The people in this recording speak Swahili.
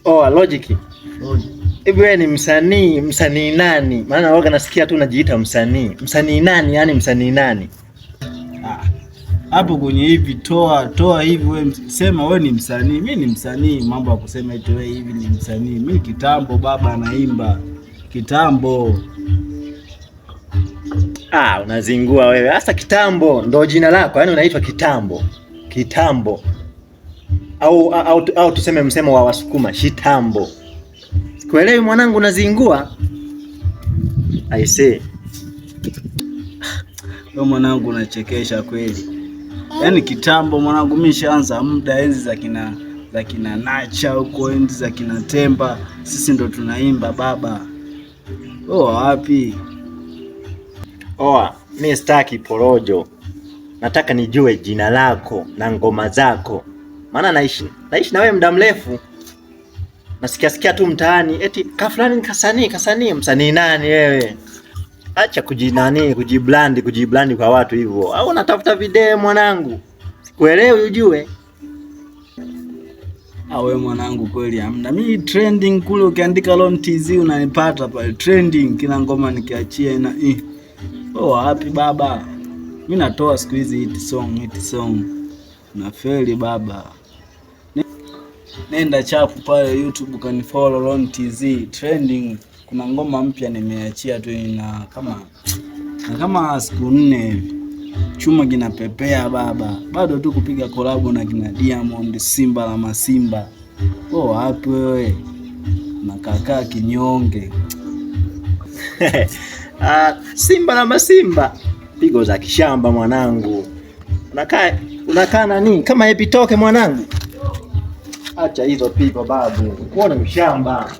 Oh, Logic. Hivi wewe ni msanii, msanii nani? Maana waga nasikia tu unajiita msanii. Msanii nani? Yaani msanii nani? Ah, hapo kwenye hivi toa toa hivi, wewe sema wewe ni msanii, mi ni msanii. Mambo ya kusema eti wewe hivi ni msanii, mi kitambo baba naimba kitambo. Ah, unazingua wewe. Hasa kitambo ndo jina lako, yaani unaitwa kitambo. Kitambo. Au tuseme msemo wa Wasukuma, shitambo. Sikuelewi mwanangu, unazingua. I say. Wewe mwanangu unachekesha kweli. Yaani kitambo mwanangu, mimi nishaanza muda enzi za kina Nacha huko, enzi za kina Temba, sisi ndo tunaimba baba. Wewe wapi? Oa, mi sitaki porojo. Nataka nijue jina lako na ngoma zako, maana naishi na wewe muda mrefu, nasikia sikia tu mtaani eti ka fulani kasanii kasanii. Msanii nani wewe? Acha kujinani kujibrand kwa watu hivyo, au unatafuta video mwanangu? Sikuelewi ujue. Ah, wewe mwanangu kweli hamna. Mi trending kule ukiandika Lon TZ unanipata pale trending, kila ngoma nikiachia ina eh. Wewe wapi baba? Mi natoa siku hizi hit song, hit song. Nafeli baba. Nenda chapu pale YouTube kanifollow Lon TZ trending. Kuna ngoma mpya nimeachia tu ina kama na kama siku 4 hivi. Chuma kinapepea baba, bado tu kupiga kolabo na kina Diamond, Simba la Masimba. Wewe wapi wewe? Nakakaa kinyonge. Ah, Simba la Masimba, pigo za kishamba mwanangu. Unakaa nani kama epitoke mwanangu? Acha hizo pigo babu, kuona mshamba.